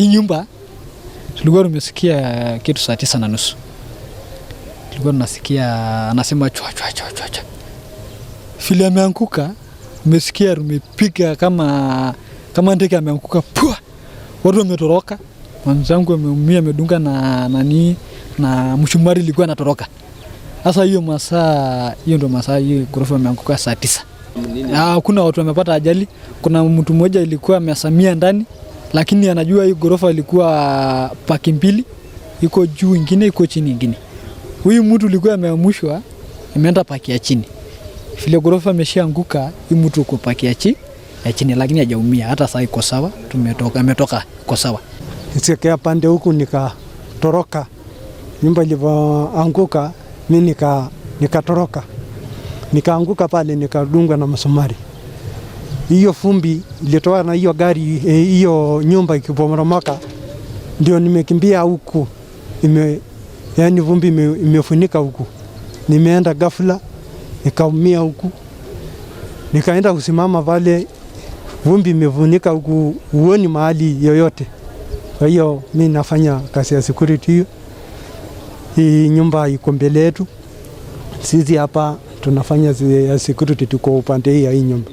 Hii nyumba tulikuwa tumesikia kitu saa 9:30, tulikuwa tunasikia anasema chwa chwa chwa chwa chwa, vile ameanguka, umesikia tumepiga kama ndege ameanguka pua, watu wametoroka. Mwenzangu ameumia, amedunga na nani na msumari ilikuwa anatoroka. Sasa hiyo masaa, hiyo ndio masaa hiyo ghorofa ameanguka saa 9. Kuna watu wamepata ajali. Kuna mtu mmoja ilikuwa amesamia ndani, lakini anajua hii ghorofa ilikuwa paki mbili, iko juu ingine, iko chini ingine. Huyu mtu ilikuwa ameamushwa, imeenda paki ya chini. Vile ghorofa imeshaanguka, huyu mtu uko paki ya chini, lakini hajaumia. Hata sasa iko sawa, tumetoka, ametoka, iko sawa. Nisikia pande huku nikatoroka, nyumba ilivyoanguka mi nikatoroka, nikaanguka pale nikadungwa na msumari. Hiyo vumbi ilitoa na hiyo gari, hiyo nyumba ikiporomoka, ndio nimekimbia huku yani vumbi imefunika huku. Nimeenda ghafla nikaumia huku, nikaenda kusimama pale, vumbi imefunika huku, huoni mahali yoyote. Kwa hiyo mi nafanya kazi ya security hiyo. Hii nyumba iko mbele yetu, sisi hapa tunafanya ya security, tuko upande hii ya hii nyumba.